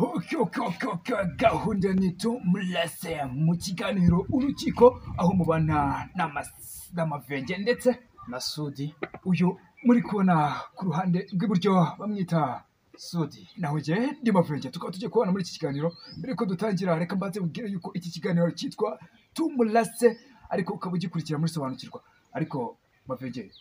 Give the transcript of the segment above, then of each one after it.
Okay, gahunda ni tumurase mu kiganiro urukiko, aho mubana n'amavenge ndetse na Sudi. Uyu muri kubona ku ruhande rw'iburyo bamwita Sudi, naho njye ndi Mavenge. Tukaba tugiye kubona muri iki kiganiro. Mbere yuko dutangira, reka mbanze mubwire yuko iki kiganiro cyitwa Tumurase, ariko ukaba ugikurikira muri Sobanukirwa. Ariko Mavenge,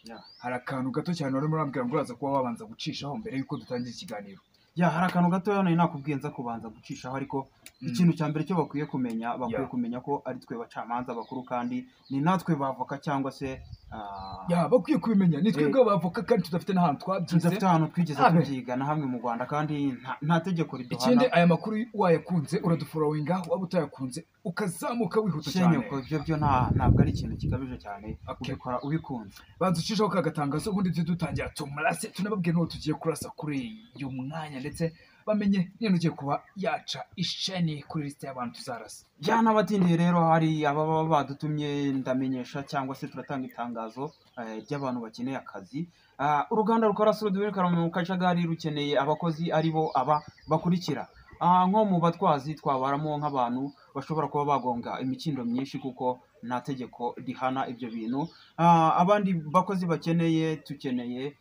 hari akantu gato cyane warimo urambwira ngo uraza kuba wabanza gucishaho mbere yuko dutangira ikiganiro. Ya, hari akantu gatoya nari nakubwiye nza kubanza gucishaho, ariko ikintu cya mbere cyo bakwiye kumenya, bakwiye kumenya ko ari twe bacamanza bakuru kandi ni natwe bavoka cyangwa se Ya, bakwiye kubimenya, ni twebwe abavoka kandi tudafite n'ahantu twabyize. Tudafite ahantu twigeze Abe. tubyiga na hamwe mu Rwanda, kandi nta tegeko riduhana. Ikindi, aya makuru wayakunze uradufollowinga, waba utayakunze ukazamuka wihuta cyane. Shenyuko ibyo byo ntabwo ari ikintu gikabije cyane, ubikora ubikunze. Banza ucishaho ka gatangazo, ubundi tujye dutangira tumurase, tunababwire n'uwo tugiye kurasa kuri uyu mwanya, ndetse bamenye niba ugiye kuba yaca isheni kuri lisite y'abantu tuzarasa. Ya, n'abatindiye rero, hari ababa badutumye, ndamenyesha cyangwa se turatanga itangazo ry'abantu bakeneye akazi. Uruganda rukora Suruduwiri mu kajagari rukeneye abakozi, ari bo aba bakurikira. Nko mu batwazi twabaramo nk'abantu bashobora kuba bagonga imikindo myinshi kuko nta tegeko rihana ibyo bintu. Abandi bakozi bakeneye, tukeneye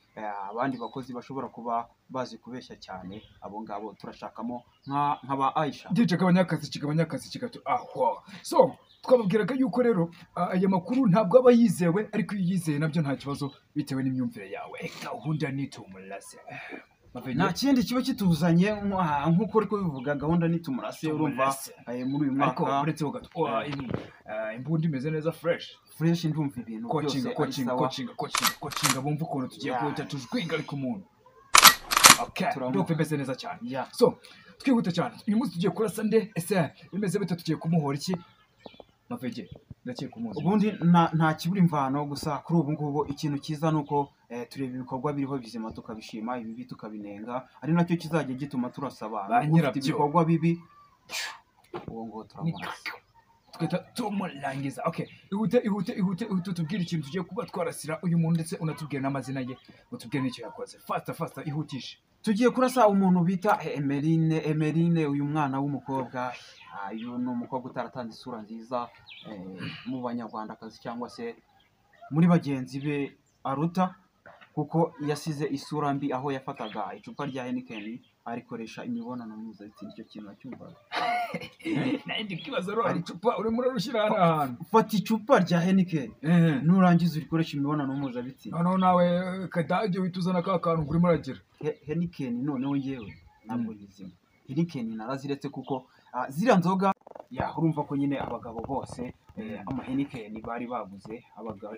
abandi bakozi bashobora kuba bazi kubeshya cyane. Abo ngabo turashakamo nk'aba Aisha. DJ, gabanya akazi, kigabanya akazi kigato aho. So twababwiraga yuko rero aya makuru ntabwo aba yizewe, ariko iyo uyizeye nabyo nta kibazo bitewe n'imyumvire yawe. Gahunda ni tumurase. Mavenge, Nta kindi kiba kituzanye nk'uko uri kubivuga, gahunda ni tumurase, urumva. Tumurase. Muri uyu Ariko mwaka uretse ho gato, imbunda imeze neza, fresh. Fresh, ndumva ibintu byose Kocinga, ari kocinga, sawa. kocinga, kocinga, kocinga, bumva ukuntu tugiye guhita tujwiga ariko umuntu. Okay, Turamuha. ndumva imeze neza cyane. Ya. So twihuta cyane, uyu munsi tugiye kurasa nde? Ese bimeze bite? Tugiye kumuhora iki? Mavege, ndakeka umuzi. Ubundi nta kibura imvano, gusa kuri ubu ngubu ikintu cyiza ni uko tureba ibikorwa biriho bizima tukabishima, ibibi tukabinenga, ari nacyo kizajya gituma turasa abantu. Ba Ufite nyirabyo. ibikorwa bibi, uwo nguwo turamurasa. Tugahita tumurangiza. Okay, ihute, ihute, ihute, ihute, tubwire ikintu tugiye kuba twarasira uyu muntu, ndetse unatubwire n'amazina ye, utubwire n'icyo yakoze. Faster, faster, ihutishe. Tugiye kurasa umuntu bita Emeline. Emeline, uyu mwana w'umukobwa, uyu ni umukobwa utaratanze isura nziza mu banyarwandakazi cyangwa se muri bagenzi be aruta, kuko yasize isura mbi aho yafataga icupa rya Heineken arikoresha imibonano mpuzabitsina. Icyo kintu nacyumvaga. Nayo ndi kwibaza, rero icupa urimo urarushyira hano hantu. Fata icupa rya Heineken, nurangiza urikoresha imibonano mpuzabitsina. Noneho nawe kadage uhita uzana ka kantu ngo urimo uragira. Heineken noneho ngewe ntabwo nizima. Heineken naraziretse kuko ziriya nzoga, ya, urumva ko nyine abagabo bose ama Heineken bari baguze,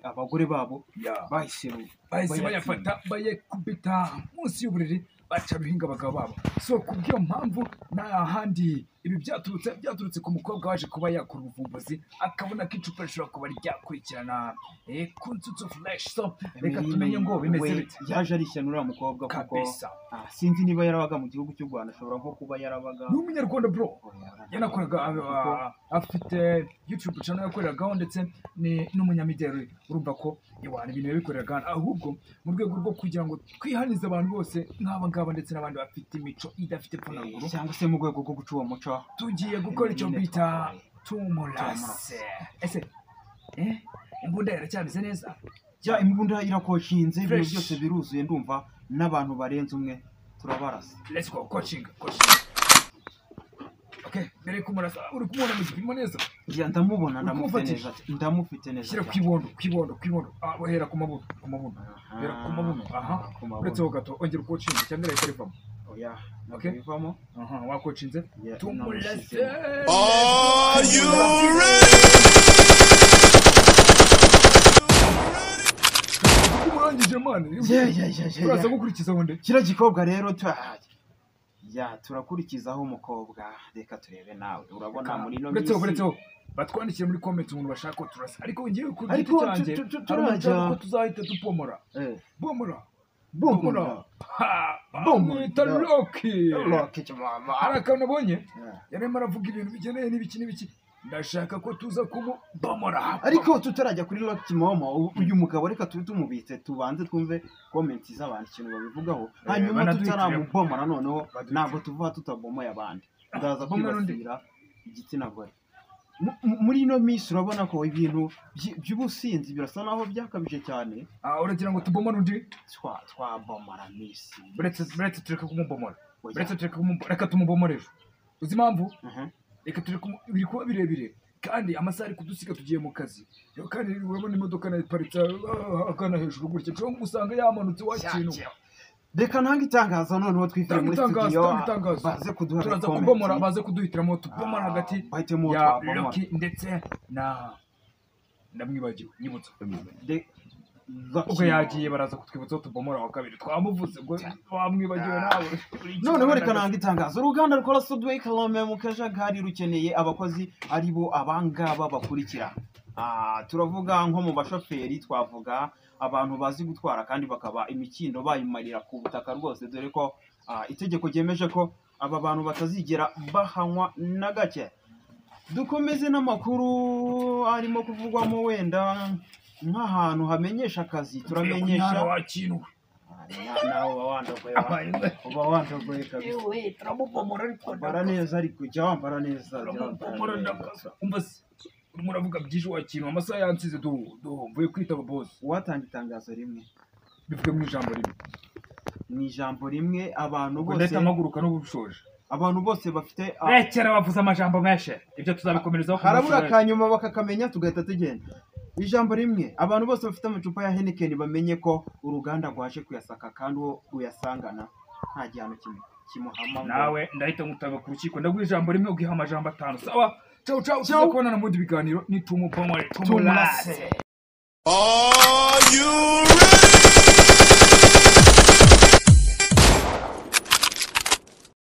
abagore babo bahise bahise bayafata bayakubita munsi y'uburiri, baca ruhinga abagabo babo. So kubw'iyo mpamvu, nta handi ibi byaturutse, byaturutse ku mukobwa waje kuba yakora ubuvumbuzi, akabona ko icupa rishobora kuba ryakurikirana ku nsutsu fresh. So reka Emeline tumenye ngo bimeze we bite. Yaje ari ishyano uriya mukobwa kuko Kabisa. Sinzi niba yarabaga mu gihugu cy'u Rwanda, ashobora nko kuba yarabaga Ni umunyarwanda, bro. Oya, Yanakoraga, afite YouTube channel yakoreragaho, ndetse ni n'umunyamideli. Urumva ko iwana ibintu yabikoreraga hano. Ahubwo mu rwego rwo kugira ngo twihanize abantu bose nk'aba ngaba ndetse n'abandi bafite imico idafite epfo na ruguru, cyangwa se mu rwego rwo guca uwo muco, tugiye gukora icyo Emeline bita twabaye. tumurase. Ese imbunda iracyameze neza? Ya, imbunda irakoshinze, ibintu Fresh. byose biruzuye, ndumva n'abantu barenze umwe turabarasa. Let's go, coaching, coaching. Okay, mbere yo kumurasa, uri kumubona mu gipimo neza? Ya, ndamubona, ndamufite Uri neza, ndamufite neza Shyira ku cyane. ibondo, ku ibondo, ku ibondo. Hera ku mabuno, ku mabuno, hera ku mabuno. Aha. Ku mabuno. Uretse ho gato, ongera ukocinge cyangwa irahita rivamo. Oya, ntabwo Okay. bivamo. Aha, wakocinze. Yeah, Tumurase. Are you ready? Umurangije, man. Yeah. Turaza gukurikiza wundi. Kiriya gikobwa rero ya, turakurikizaho umukobwa, reka turebe nawe, urabona muri ino Uretse ho, minsi uretse ho, batwandikire muri comment umuntu bashaka ko turasa, ariko ngewe ku giti Ariko cyanjye hari umuntu turajya nshaka ko tuzahita dupomora. Bomora. Bomora. Ha, Bomora. bamwita Rocky. Rocky mama. Hari akantu nabonye, Yeah. yarimo aravuga ibintu bigeneye n'ibiki n'ibiki. Ndashaka ko tuza kumubomora. Ariko tutarajya kuri Rocky Momo, uyu mugabo reka tube tumubitse, tubanze twumve comments z'abantu ikintu babivugaho, hanyuma tutaramubomora noneho ntabwo tuva tutabomoye abandi. Ndaza kwibasira igitsina gore. Muri ino minsi urabona ko ibintu by'ubusinzi birasa naho byakabije cyane. Uragira ngo tubomore undi? Twabomora minsi. Buretse tureke kumubomora. Buretse tureke kumubomora. Reka tumubomore ejo. Uzi impamvu? Reka tureke, biri kuba birebire kandi amasaha ari kudusiga, tugiye mu kazi. Kandi urabona imodoka nayiparitse agana hejuru gutya, nshobora gusanga yamanutse wa kintu. Reka ntange itangazo noneho twifire muri studio, baze kuduha turaza kubomora, baze kuduhitiramo tubomora hagati ya Rocky ndetse na ndamwibagiwe nyibutsa. Ubwo yagiye baraza kutwibutsa tubomora wa kabiri twamuvuze ngo wamwibagiwe nawe. Noneho reka ntange itangazo, uruganda rukora Subway Kalome mu Kajagari rukeneye abakozi aribo abangaba bakurikira. Turavuga nko mu bashoferi, twavuga abantu bazi gutwara kandi bakaba imikindo bayimarira ku butaka rwose, dore ko itegeko ryemeje ko aba bantu batazigera bahanywa na gake. Dukomeze n'amakuru arimo kuvugwamo wenda nk'ahantu hamenyesha akazi, turamenyesha nawe uba wandogoye kabisa. Wambara neza ariko jya wambara neza. Urimo uravuga byinshi wa kintu, amasaha yansize mvuye kwitaba boss. Uwatanga itangazo rimwe bivuge mu ijambo rimwe. Mu ijambo rimwe abantu bose ndetse amaguruka n'ubushoje. Abantu bose bafite rekera bavuze amajambo menshi, ibyo tuzabikomerezaho. Harabura kanyuma bakakamenya tugahita tugenda. Ijambo rimwe, abantu bose bafite amacupa ya Heineken bamenye ko uruganda rwaje kuyasaka kandi uwo uyasangana nta gihano kimuhama. Nawe ndahita ngutanga ku rukiko, ndaguha ijambo rimwe ugiha amajambo 5. Sawa, ciao ciao, tuzakubonana mu bindi biganiro. Ni tumubomore tumurase.